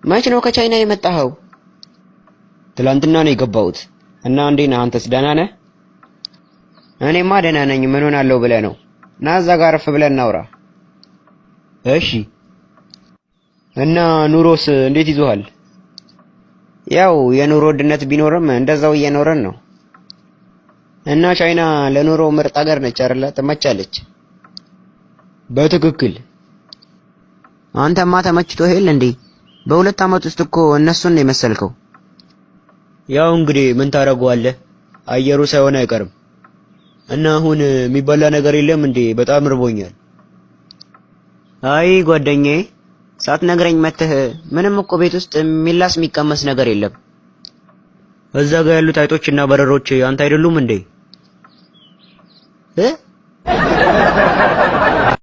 መች ነው ከቻይና የመጣኸው? ትላንትና ነው የገባሁት። እና እንዴት ነህ አንተስ? ደህና ነህ? እኔማ ደህና ነኝ። ምን ሆናለሁ ብለህ ነው? ና እዛ ጋር አረፍ ብለን እናውራ። እሺ። እና ኑሮስ እንዴት ይዞሃል? ያው የኑሮ ውድነት ቢኖርም እንደዛው እየኖረን ነው። እና ቻይና ለኑሮ ምርጥ ሀገር ነች አይደለ? ትመቻለች። በትክክል። አንተማ ተመችቶ ሄል እንዴ? በ2 ዓመት ውስጥ እኮ እነሱን ነው የመሰልከው። ያው እንግዲህ ምን ታደርገዋለህ? አየሩ ሳይሆን አይቀርም። እና አሁን የሚበላ ነገር የለም እንዴ? በጣም ርቦኛል። አይ ጓደኛዬ፣ ሳትነግረኝ መተህ ምንም እኮ ቤት ውስጥ የሚላስ የሚቀመስ ነገር የለም። እዛ ጋር ያሉት አይጦች እና በረሮች አንተ አይደሉም እንዴ? እ?